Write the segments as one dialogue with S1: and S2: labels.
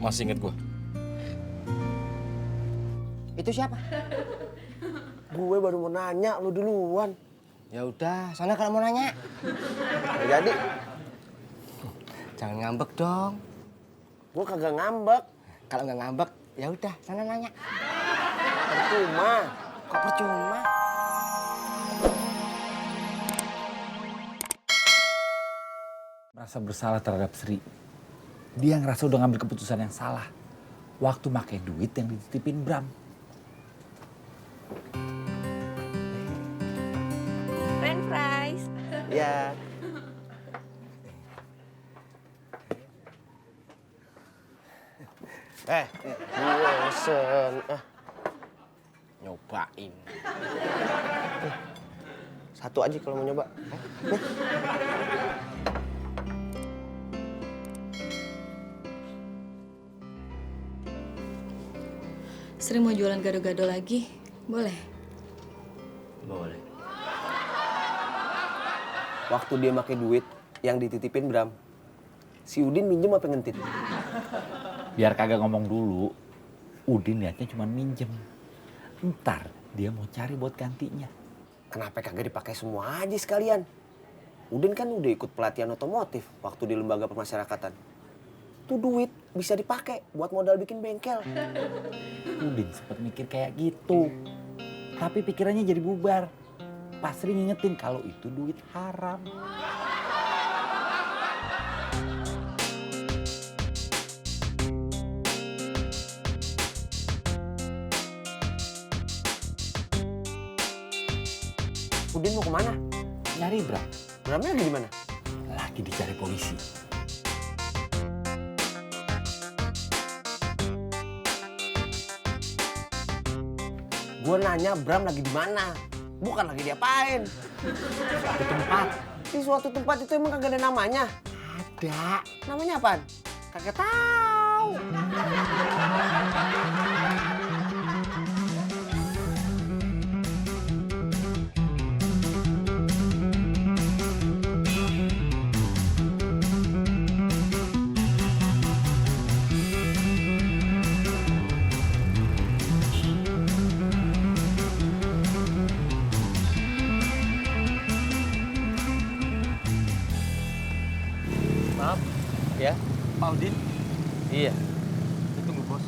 S1: Masih inget gua.
S2: Itu siapa?
S3: Gue baru mau nanya, lu duluan.
S2: Ya udah, sana kalau mau nanya.
S3: Nggak jadi.
S2: Jangan ngambek dong.
S3: Gue kagak ngambek.
S2: Kalau nggak ngambek, ya udah, sana nanya.
S3: Percuma.
S2: Kok percuma?
S4: Merasa bersalah terhadap Sri. Dia ngerasa udah ngambil keputusan yang salah. Waktu pakai duit yang dititipin Bram.
S5: French fries.
S3: Ya. Gue pesen.
S2: Nyobain.
S3: Satu aja kalau mau nyoba.
S5: Sri mau jualan gado-gado lagi, boleh?
S2: Boleh.
S3: Waktu dia pakai duit yang dititipin Bram, si Udin minjem apa ngentit?
S4: Biar kagak ngomong dulu, Udin liatnya cuma minjem. Ntar dia mau cari buat gantinya.
S3: Kenapa kagak dipakai semua aja sekalian? Udin kan udah ikut pelatihan otomotif waktu di lembaga pemasyarakatan. Tuh duit bisa dipakai buat modal bikin bengkel.
S4: Udin sempet mikir kayak gitu. Tapi pikirannya jadi bubar. Pas Sri ngingetin kalau itu duit haram.
S3: Udin mau kemana?
S4: Nyari Bram,
S3: Bramnya lagi di mana?
S4: lagi dicari polisi.
S3: Gue nanya Bram lagi di mana, bukan lagi diapain.
S4: Suatu tempat.
S3: Di suatu tempat itu emang kagak ada namanya.
S4: Ada.
S3: Namanya apaan? Kagak tahu.
S2: Maaf, ya.
S1: Pak Udin,
S2: Iya.
S1: tunggu bos.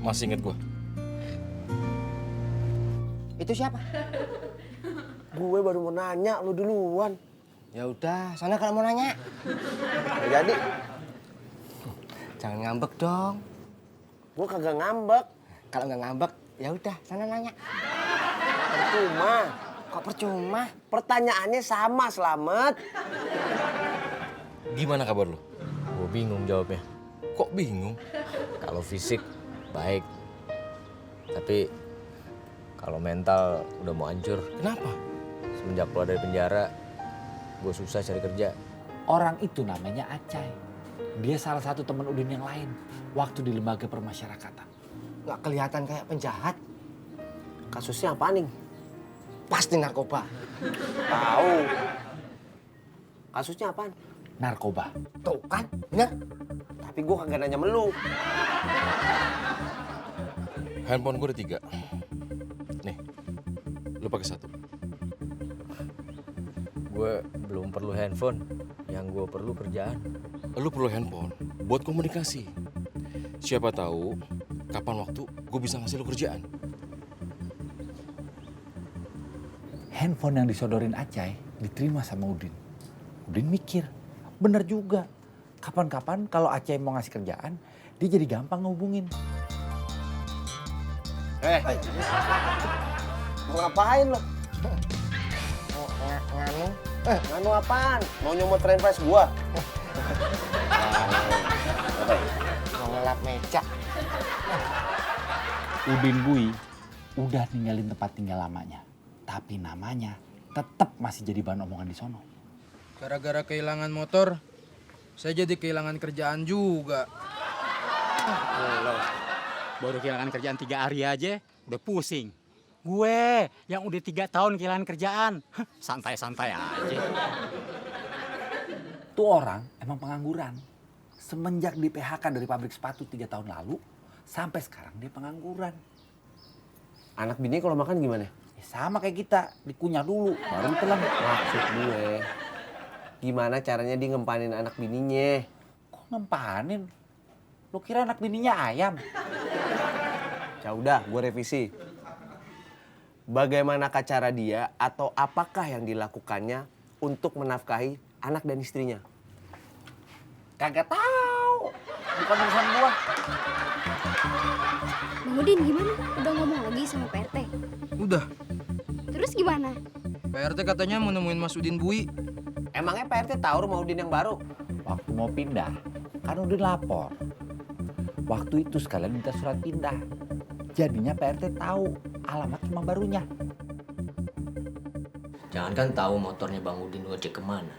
S1: Masih inget gua.
S2: Itu siapa?
S3: Gue baru mau nanya, lu duluan.
S2: Ya udah, sana kalau mau nanya.
S3: Nggak jadi.
S2: Jangan ngambek dong.
S3: Gue kagak ngambek.
S2: Kalau nggak ngambek, ya udah, sana nanya.
S3: Percuma.
S2: Kok percuma?
S3: Pertanyaannya sama, Slamet.
S1: Gimana kabar lu?
S2: Gue bingung jawabnya.
S1: Kok bingung?
S2: Kalau fisik, baik. Tapi kalau mental udah mau hancur.
S1: Kenapa?
S2: Semenjak keluar dari penjara, gue susah cari kerja.
S4: Orang itu namanya Acai. Dia salah satu teman Udin yang lain waktu di lembaga permasyarakatan.
S2: Nggak kelihatan kayak penjahat.
S3: Kasusnya apa nih?
S2: Pasti narkoba.
S3: Tahu. Kasusnya apaan?
S4: Narkoba.
S2: Tuh kan, bener?
S3: Tapi gue kagak nanya melu.
S1: Handphone gue ada 3. Nih, lu pakai 1.
S2: Gue belum perlu handphone. Yang gue perlu kerjaan.
S1: Lu perlu handphone buat komunikasi. Siapa tahu kapan waktu gue bisa ngasih lu kerjaan.
S4: Handphone yang disodorin Acai diterima sama Udin. Udin mikir, bener juga. Kapan-kapan kalau Acai mau ngasih kerjaan, dia jadi gampang ngehubungin.
S3: Mau ngapain lo?
S2: Nganu.
S3: Nganu apaan? Mau nyomot french fries gua?
S2: Mau ngelap meja.
S4: Udin Bui udah ninggalin tempat tinggal lamanya. Tapi namanya tetap masih jadi bahan omongan di sono.
S6: Gara-gara kehilangan motor, saya jadi kehilangan kerjaan juga.
S7: Baru kehilangan kerjaan 3 hari aja, udah pusing. Gue yang udah 3 tahun kehilangan kerjaan. Santai-santai aja.
S4: Tuh orang emang pengangguran. Semenjak di PHK dari pabrik sepatu 3 tahun lalu, sampai sekarang dia pengangguran.
S3: Anak bini kalau makan gimana?
S4: Ya sama kayak kita, dikunyah dulu, baru ditelan.
S3: Maksud gue, gimana caranya dia ngempanin anak bininya?
S4: Kok ngempanin? Lu kira anak bininya ayam?
S3: Ya udah, gue revisi. Bagaimanakah cara dia atau apakah yang dilakukannya untuk menafkahi anak dan istrinya?
S4: Kagak tahu. Bukan urusan gua.
S8: Bang Udin gimana? Udah ngomong lagi sama Pak RT?
S6: Udah,
S8: Terus gimana?
S6: Pak RT katanya mau nemuin Mas Udin Bui.
S3: Emangnya Pak RT tahu rumah Udin yang baru?
S4: Waktu mau pindah, kan udah lapor. Waktu itu sekalian minta surat pindah. Jadinya Pak RT tahu alamat rumah barunya.
S2: Jangan kan tahu motornya Bang Udin ngecek kemana.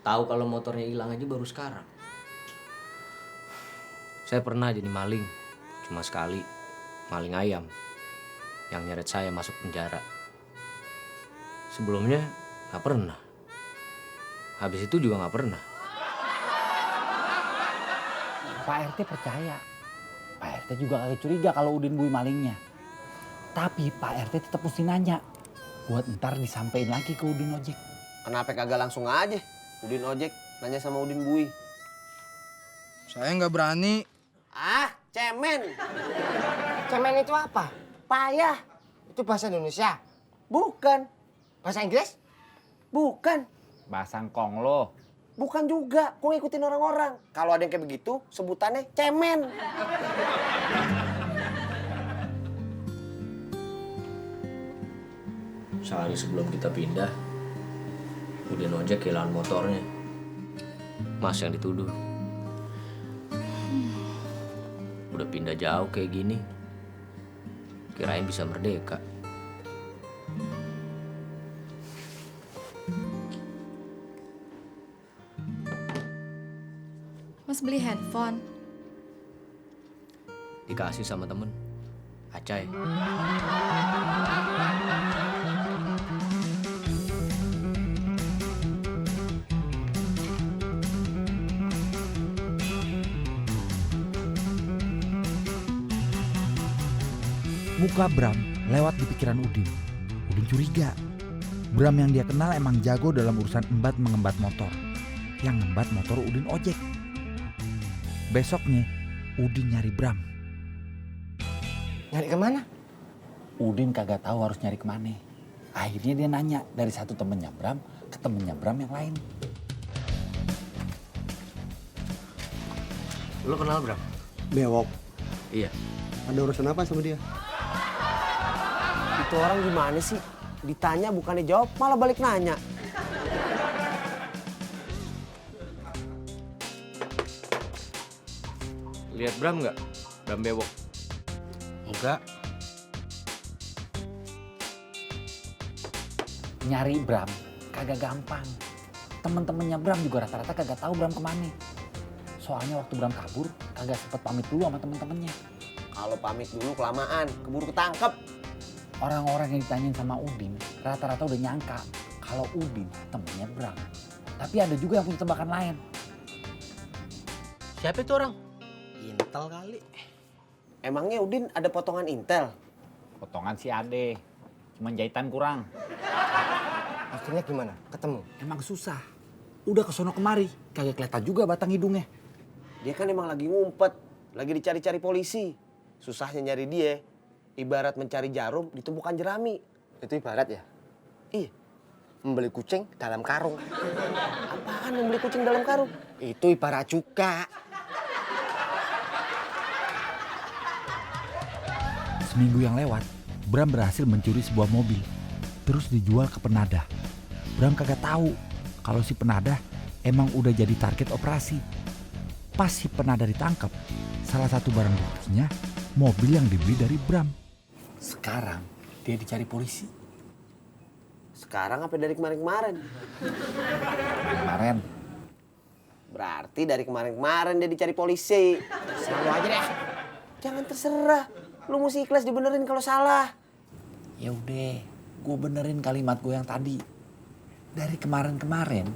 S2: Tahu kalau motornya hilang aja baru sekarang. Saya pernah jadi maling, cuma sekali. Maling ayam yang nyeret saya masuk penjara. Sebelumnya nggak pernah. Habis itu juga nggak pernah.
S4: Pak RT percaya. Pak RT juga kagak curiga kalau Udin Bui malingnya. Tapi Pak RT tetap mesti nanya. Buat ntar disampein lagi ke Udin Ojek.
S3: Kenapa kagak langsung aja Udin Ojek nanya sama Udin Bui?
S6: Saya nggak berani.
S3: Ah, cemen.
S9: Cemen itu apa?
S3: Payah.
S9: Itu bahasa Indonesia.
S3: Bukan.
S9: Bahasa Inggris?
S3: Bukan.
S4: Basangkong lo.
S3: Bukan juga. Gue ngikutin orang-orang. Kalau ada yang kayak begitu, sebutannya cemen.
S2: Sehari sebelum kita pindah, Udin Ojek kehilangan motornya. Mas yang dituduh. Udah pindah jauh kayak gini, kirain bisa merdeka.
S5: Mas beli handphone.
S2: Dikasih sama temen, Acai.
S10: Muka Bram lewat di pikiran Udin. Udin curiga. Bram yang dia kenal emang jago dalam urusan embat mengembat motor. Yang ngembat motor Udin Ojek. Besoknya Udin nyari Bram.
S9: Nyari kemana?
S4: Udin kagak tahu harus nyari kemana. Akhirnya dia nanya dari satu temennya Bram ke temennya Bram yang lain.
S2: Lo kenal Bram?
S11: Bewok.
S2: Iya.
S11: Ada urusan apa sama dia?
S3: Itu orang gimana sih? Ditanya bukannya jawab, malah balik nanya.
S2: Lihat Bram nggak? Bram bewok.
S6: Enggak.
S4: Nyari Bram kagak gampang. Temen-temennya Bram juga rata-rata kagak tahu Bram kemana. Soalnya waktu Bram kabur kagak sempet pamit dulu sama temen-temennya.
S3: Kalau pamit dulu kelamaan, keburu ketangkep.
S4: Orang-orang yang ditanyain sama Udin rata-rata udah nyangka kalau Udin temennya Bram. Tapi ada juga yang punya tebakan lain.
S7: Siapa itu orang?
S9: Intel kali.
S3: Emangnya Udin ada potongan intel?
S4: Potongan si Ade, cuman jahitan kurang.
S9: Akhirnya gimana? Ketemu?
S4: Emang susah. Udah kesono kemari, kagak kelihatan juga batang hidungnya.
S3: Dia kan emang lagi ngumpet, lagi dicari-cari polisi. Susahnya nyari dia, ibarat mencari jarum di tumpukan jerami.
S9: Itu ibarat ya?
S3: Iya.
S9: Membeli kucing dalam karung.
S3: Apaan membeli kucing dalam karung?
S9: Itu ibarat juga.
S10: Seminggu yang lewat, Bram berhasil mencuri sebuah mobil. Terus dijual ke penadah. Bram kagak tahu kalau si penadah emang udah jadi target operasi. Pas si penadah ditangkap, salah satu barang buktinya mobil yang dibeli dari Bram.
S4: Sekarang dia dicari polisi.
S3: Sekarang apa dari kemarin-kemarin?
S4: Kemarin
S3: Berarti dari kemarin-kemarin dia dicari polisi.
S9: Selalu aja deh.
S3: Jangan terserah. Lu mesti ikhlas dibenerin kalau salah.
S4: Ya udah, gue benerin kalimat gue yang tadi. Dari kemarin-kemarin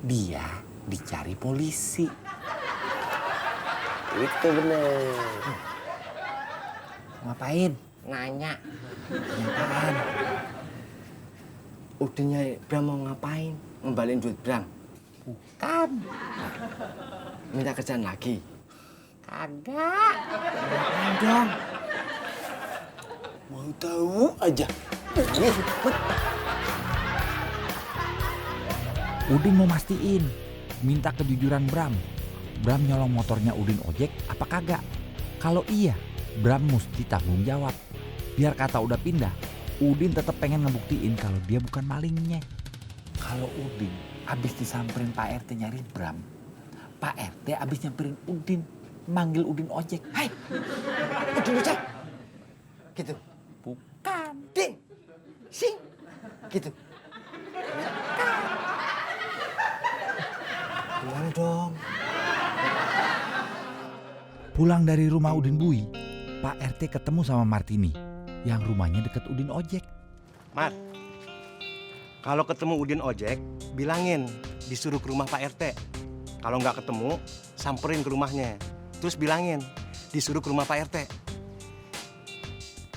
S4: dia dicari polisi.
S3: Itu bener.
S4: Ngapain?
S9: Nanya.
S4: Apaan?
S9: Udinnya Bram mau ngapain? Ngembaliin duit Bram?
S4: Bukan.
S9: Minta kerjaan lagi?
S4: Kagak.
S9: Ngapain dong?
S3: Mau tahu aja.
S10: Udin mau mastiin, minta kejujuran Bram. Bram nyolong motornya Udin ojek apa kagak? Kalau iya, Bram mesti tanggung jawab. Biar kata udah pindah, Udin tetap pengen ngebuktiin kalau dia bukan malingnya. Kalau Udin abis disamperin Pak RT nyari Bram, Pak RT abis nyamperin Udin, manggil Udin ojek. Hai,
S9: Udin ojek? Gitu?
S4: bukan.
S9: Din! Sing! Gitu? Gimana dong?
S10: Pulang dari rumah Udin Bui, Pak RT ketemu sama Martini yang rumahnya deket Udin ojek.
S12: Mat, kalau ketemu Udin ojek, bilangin disuruh ke rumah Pak RT. Kalau nggak ketemu, samperin ke rumahnya. Terus bilangin disuruh ke rumah Pak RT.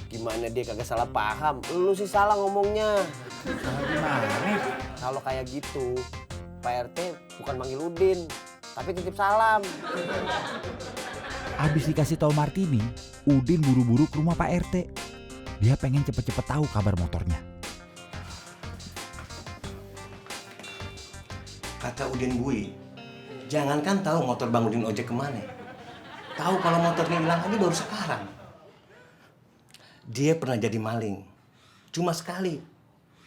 S3: Gimana dia kagak salah paham? Lu sih salah ngomongnya.
S4: Salah gimana?
S3: Kalau kayak gitu, Pak RT bukan manggil Udin, tapi titip salam.
S10: Abis dikasih tahu Martini, Udin buru-buru ke rumah Pak RT. Dia pengen cepet-cepet tahu kabar motornya.
S12: Kata Udin Bui, jangankan tahu motor Bang Udin ojek kemana. Tahu kalau motornya hilang aja baru sekarang. Dia pernah jadi maling. Cuma sekali.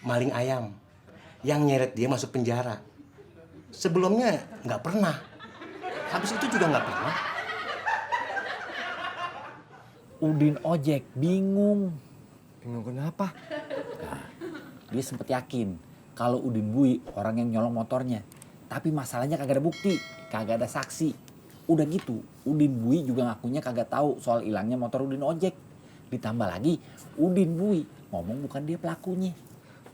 S12: Maling ayam. Yang nyeret dia masuk penjara. Sebelumnya nggak pernah. Habis itu juga nggak pernah.
S4: Udin ojek bingung.
S9: Bingung kenapa?
S4: Nah, dia sempet yakin kalau Udin Bui orang yang nyolong motornya. Tapi masalahnya kagak ada bukti, kagak ada saksi. Udah gitu, Udin Bui juga ngakunya kagak tahu soal hilangnya motor Udin ojek. Ditambah lagi, Udin Bui ngomong bukan dia pelakunya.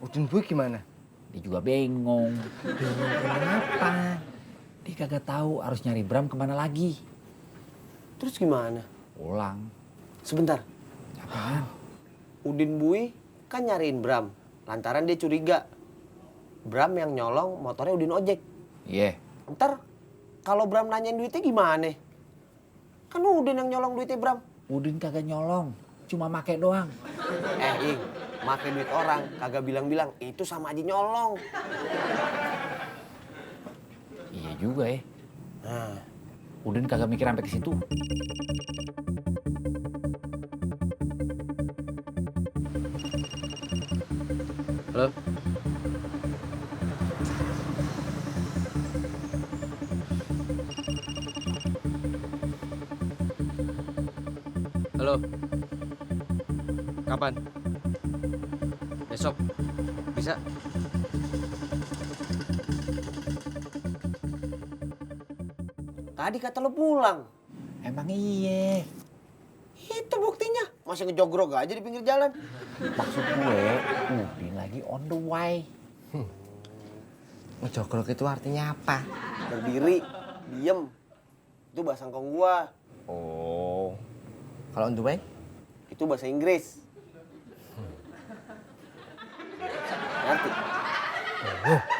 S9: Udin Bui gimana?
S4: Dia juga bengong.
S9: Bingung kenapa?
S4: Dia kagak tahu harus nyari Bram kemana lagi.
S3: Terus gimana?
S4: Pulang.
S3: Sebentar.
S4: Apaan?
S3: Udin Bui kan nyariin Bram, lantaran dia curiga Bram yang nyolong motornya Udin ojek.
S4: Iya.
S3: Ntar kalau Bram nanyain duitnya gimana? Kan Udin yang nyolong duitnya Bram.
S4: Udin kagak nyolong, cuma make doang.
S3: Ing, make duit orang kagak bilang-bilang itu sama aja nyolong.
S4: Iya juga ya.
S3: Nah,
S4: Udin kagak mikir sampai ke situ.
S2: Halo? Halo? Kapan? Besok? Bisa?
S3: tadi kata lo pulang.
S4: Emang iya.
S3: Itu buktinya. Masih ngejogrok aja di pinggir jalan.
S4: Maksud gue, Udin lagi on the way.
S9: Ngejogrok itu artinya apa?
S3: Berdiri, diem. Itu bahasa Hongkong gua.
S9: Oh. Kalau on the way?
S3: Itu bahasa Inggris. Ngerti?
S9: Oh.